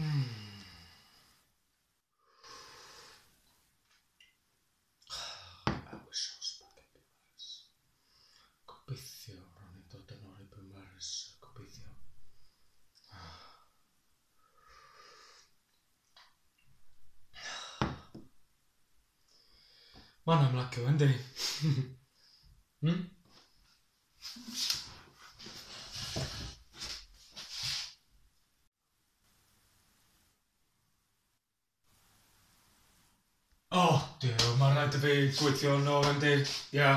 I wish I was back in Biwmares. Gobeithio ro'n i'n dod yn ôl i Biwmares. Gobeithio. Mae'n ymlacio, yndi? Hmm? O, Duw, mae'n rhaid i fi gweithio nôl, yndi? Ia.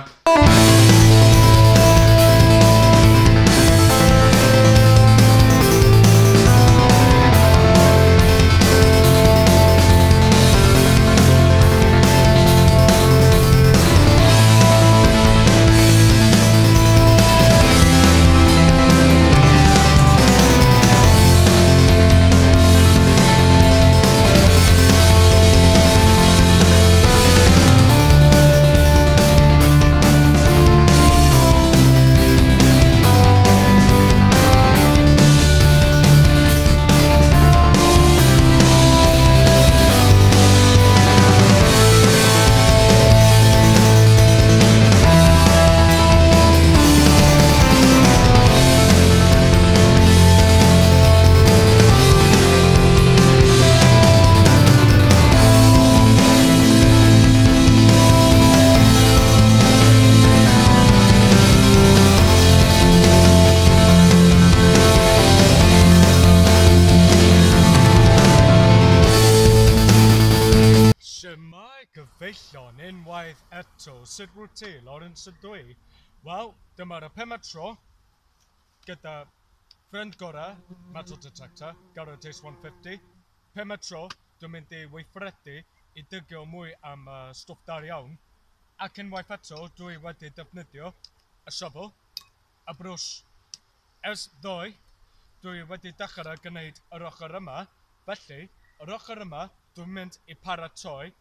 Shwmae gyfeillion, unwaith eto, sut wyt ti? Lawrence ydw i. Wel, dyma'r pumed tro gyda ffrind gorau, Metal Detector, Gareth Ace 150. Pumed tro, dwi'n mynd i weithredu i digio mwy am stwff da iawn. Ac unwaith eto, dwi wedi defnyddio y shovel, y brwsh. Ers ddoe, dwi wedi dechrau gwneud yr ochr yma, felly, yr ochr yma, dwi'n mynd i paratoi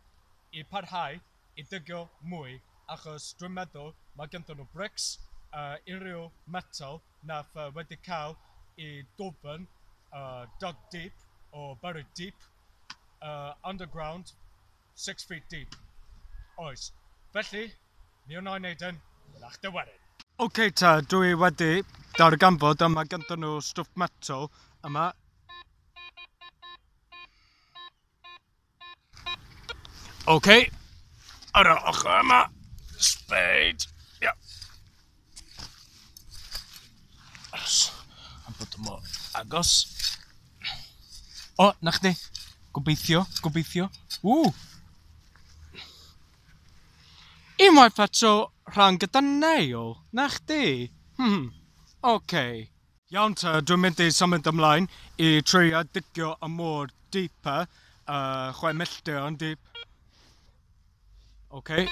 i parhau i digio mwy, achos dwi'n meddwl mae ganddyn nhw bricks, unrhyw metal nath wedi cael i dwfn, dug deep, or buried deep, underground, 6 feet deep. Oes. Felly, mi wna i wneud hyn, wela chdi wedyn. Oce ta, dwi wedi darganfod yma ganddyn nhw stwff metal yma. Oce, ar y ochr yma, spade, ia. Aros, am bod mor agos. O, na chdi. Gobeithio, gobeithio. Ww! Unwaith eto, rhan gyda nail, na chdi. Oce. Iawn ta, dwi'n mynd i symud ymlaen i trio digio y môr deeper, 6 milltir yn deep. Oce.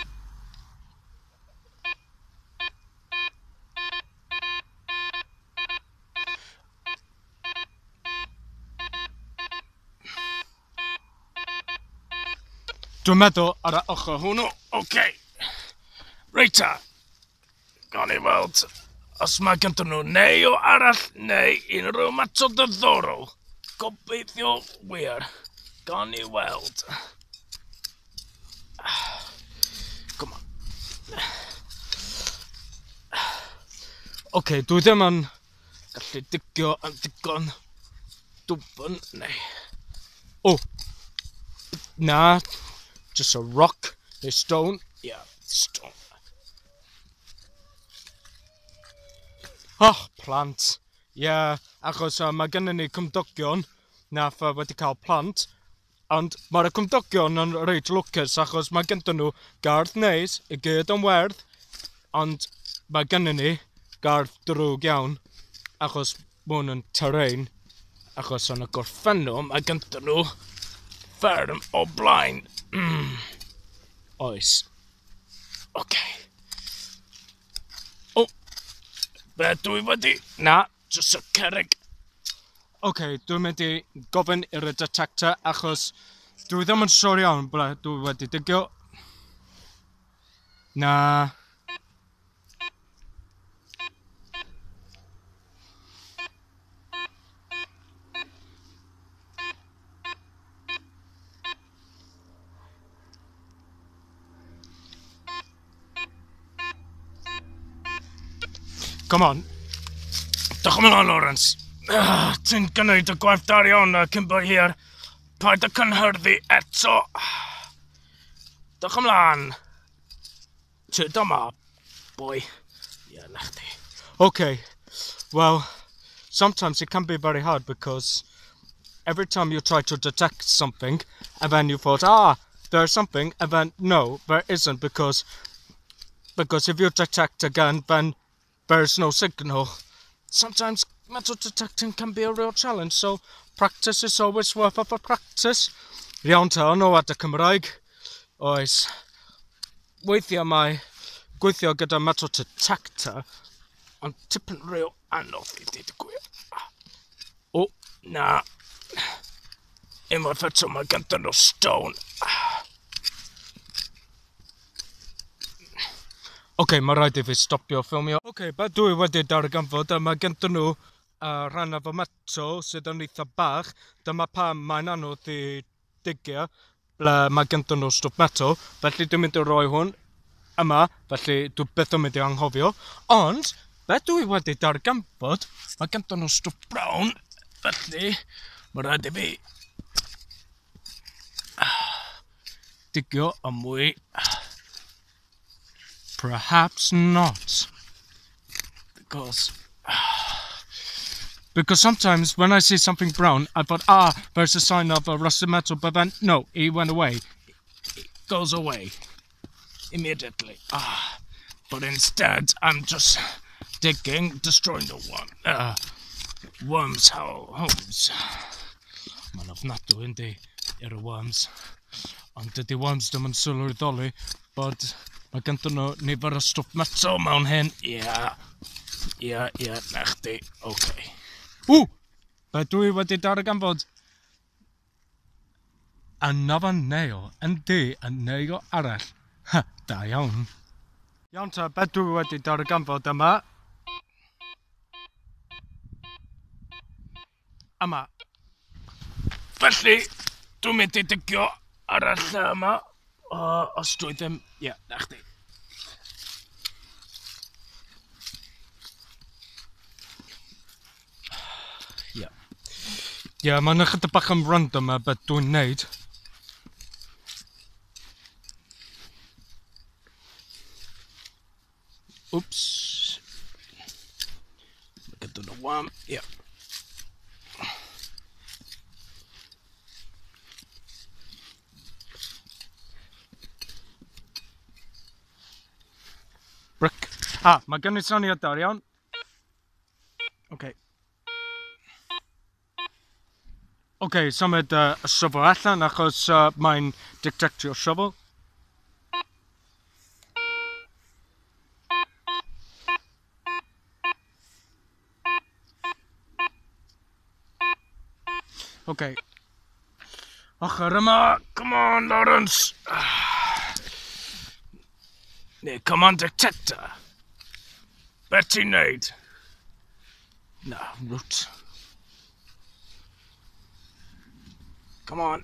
Dwi'n meddwl ar y ochr hwnnw. Oce. Reit ta. Gawn ni weld os mae ganddyn nhw nail arall neu unrhyw metal diddorol. Gobeithio wir. Gawn ni weld. Come on. Oce, dwi ddim yn gallu digio yn ddigon dwfn neu... O! Na, just a rock neu stone. Yeah, stone. Oh, plant. Yeah, achos mae gennym ni cymdogion nath wedi cael plant, ond mae'r cymdogion yn reit lwcus achos mae ganddyn nhw gardd neis, i gyd yn werdd, ond mae gennym ni gardd drwg iawn achos ma' hwn yn terrain, achos yn y gorffennol mae ganddyn nhw fferm o blaen. Oes. Oce. O! Be dwi wedi... Na, jyst y cerrig. Oce, dwi'n mynd i gofyn i'r detector achos dwi ddim yn siŵr iawn ble dwi wedi digio. Na. Come on. Dewch ymlaen, Lawrence. Ti'n gwneud y gwaith da iawn cyn bo hir. Paid â cynhyrfu eto. Dewch ymlaen. Tyd yma, boi. Ie, na chdi. Okay, well, sometimes it can be very hard because every time you try to detect something and then you thought, there's something, and then no, there isn't, because if you detect again, then there's no signal. Sometimes metal detecting can be a real challenge, so practice is always worth of a practice. Iawn te, o'n at y Cymraeg. Oes. Weithiau mae gweithio gyda metal detector ond tipyn real anodd i ddweud y gwir. O, na. Unwaith eto mae ganddyn nhw stone. Oce, mae rhaid i fi stopio ffilmio. Oce, be dwi wedi darganfod, mae ganddyn nhw rhan o fy metal sydd yn eitha bach. Dyma pam mae'n anodd i digio ble mae ganddyn nhw stwff metal. Felly dwi'n mynd i roi hwn yma, felly dwi byth yn mynd i anghofio. Ond, be dwi wedi darganfod, mae ganddyn nhw stwff brown, felly mae rhaid i fi digio y mwy. Perhaps not. Because sometimes when I see something brown, I thought, there's a sign of a rusted metal, but then, no, it went away. It goes away immediately. But instead, I'm just digging, destroying the worm. Worms' homes. Mae'n ofnadwy yndi, i'r worms. Ond dydy worms ddim yn sylweddoli bod mae ganddyn nhw nifer o stwff metal mewn hyn. Ie, na chdi, oce. Ww! Be dwi wedi darganfod? Another nail. Yndi, a nail arall. Ha, da iawn. Iawn ta, be dwi wedi darganfod yma? Yma. Felly, dwi'n mynd i digio ar y lle yma. Os dwi ddim... Ie, na chdi. Ie. Ie, mae'n ychydig bach yn random y beth dwi'n neud. Oops. Look at the worm. Yeah. Brick. Mae gen i syniad da, iawn. Oce. Oce, symud y shovel allan achos mae'n detectio shovel. Oce. Ochr yma. Come on, Lawrence. Neu, come on, detector. Be ti'n neud? Na, root. Come on.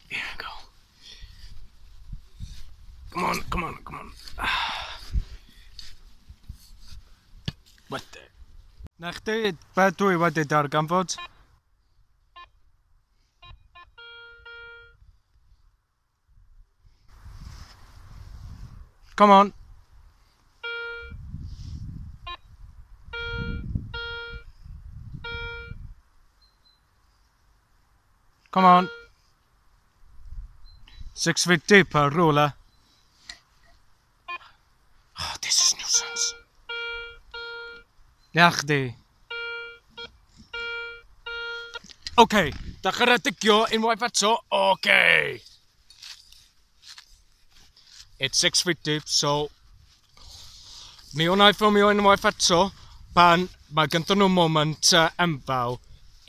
Here we go. Come on, come on, come on. What the? Na chdi, be dwi wedi darganfod? Come on. Come on. 6 feet deep, a ruler. Oh, this is nuisance. Na chdi. Oce, dechrau digio unwaith eto. Oce. It's 6 feet deep, so mi wna i ffilmio unwaith eto pan mae ganddyn nhw moment enfawr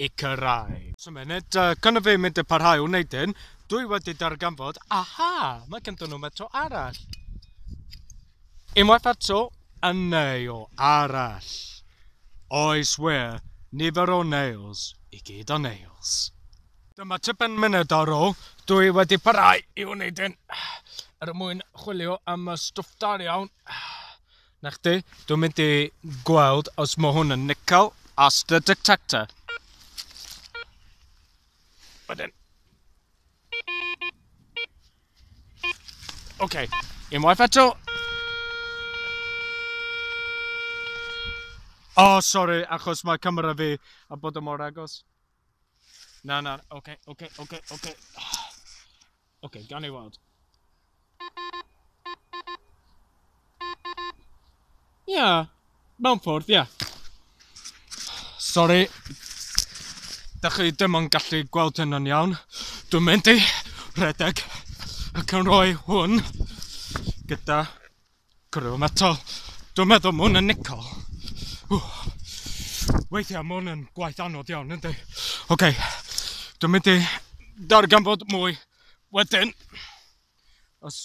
i cyrraedd. So munud, cyn i fi mynd i parhau wneud hyn, dwi wedi darganfod, aha, mae ganddyn nhw metal arall. Unwaith eto, a nail arall. Oes wir. nifer o nails i gyd o nails. Dyma tipyn munud ar ôl, dwi wedi parhau i wneud hyn er mwyn chwilio am y stwff da iawn. Na chdi, dwi'n mynd i gweld os mae hwn yn nickel, ask the detector. Wedyn. Oce, unwaith eto. O, oh, sori, achos mae camera fi a bod o mor agos. Na, na, oce, oce, oce, oce. Oce, gawn ni weld. Ie, yeah, mewn ffordd, ie. Yeah. Sori, da chi ddim yn gallu gweld hyn yn iawn. Dwi'n mynd i rhedeg ac yn rhoi hwn gyda cwrw metal. Dwi'n meddwl mae hwn yn nickel. Weithiau mae hwn yn gwaith anodd iawn, yndi? Oce, okay. Dwi'n mynd i darganfod mwy wedyn. Os...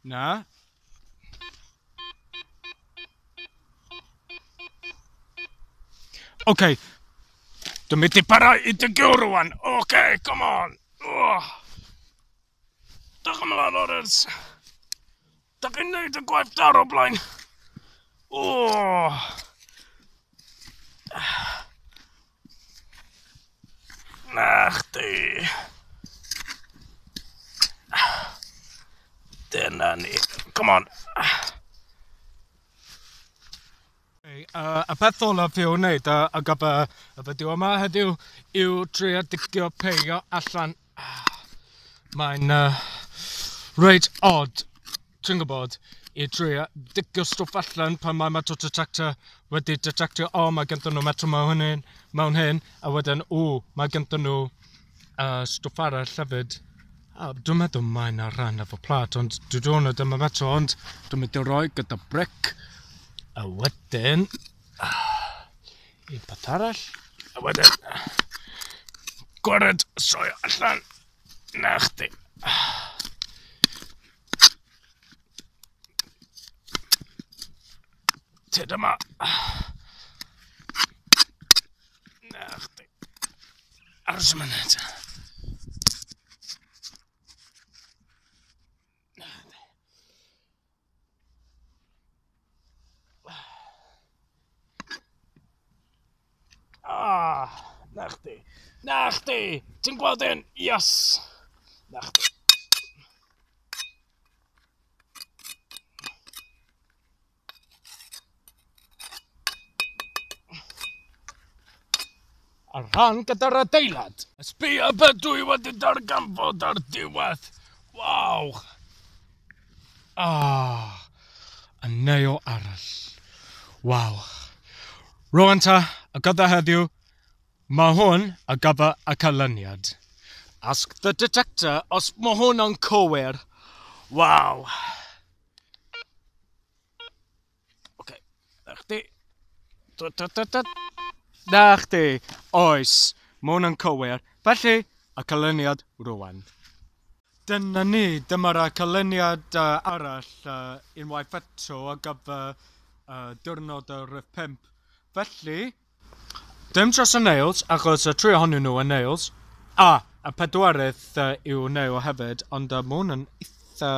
Na. Oce. Okay. Dwi'n mynd i parhau i digio rwan. Oce, okay, come on. Oh. Dach ymlaen, Lawrence. Dach chi'n neud y gwaith da o blaen. Oh. Na chdi. Dyna ni. Come on. Okay, y peth olaf i'w wneud ar gyfer y fideo yma heddiw yw trio digio peio allan. Mae'n reit odd, ti'n gwybod, i trio digio stwff allan pan mae metal detector wedi detectio, o, mae ganddyn nhw metal mewn hyn, mewn hyn, a wedyn, o, mae ganddyn nhw stwff arall hefyd. A dwi'n meddwl mae yna rhan efo plat, ond dwi dwi'n meddwl ddim metal, ond dwi'n mynd i roi gyda brick. A wedyn, un peth arall, a wedyn, gwared soio allan. Na chdi. Tyd yma. Na chdi. Aros y munud. Ah, na chdi. Na chdi! Ti'n gweld hyn? Yes! Na chdi. A rhan gyda'r adeilad. Sbia be dwi wedi darganfod ar diwedd. Waw! Ah, y nail arall. Waw. Rwan ta, a gyda heddiw, mae hwn ar gyfer y canlyniad. Ask the detector os mae hwn yn cywir. Waw. Oce, na chdi. Na chdi. Oes, mae hwn yn cywir. Felly, y canlyniad rwan. Dyna ni, dyma'r canlyniad arall unwaith eto ar gyfer diwrnod y rhif 5. Felly, dim dros y nails, achos y tri ohonyn nhw yn nails. A, y pedwerydd yw nail hefyd, ond mae hwn yn eitha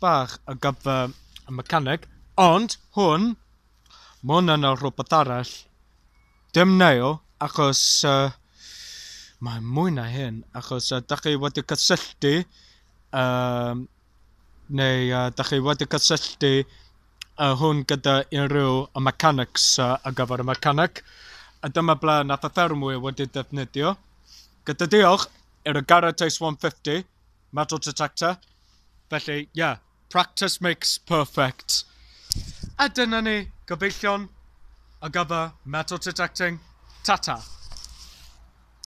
bach ar gyfer y mechanic. Ond hwn, mae hwn yn rhywbeth arall. Dim nail, achos mae mwy na hyn, achos dach chi wedi cysylltu, neu dach chi wedi cysylltu hwn gyda unrhyw y mechanics ar gyfer y mechanic. A dyma ble nath y ffermwyr wedi defnyddio. Gyda diolch i'r Garrett Ace 150 metal detector. Felly, yeah, practice makes perfect. A dyna ni, gyfeillion, ar gyfer metal detecting. Ta-ta.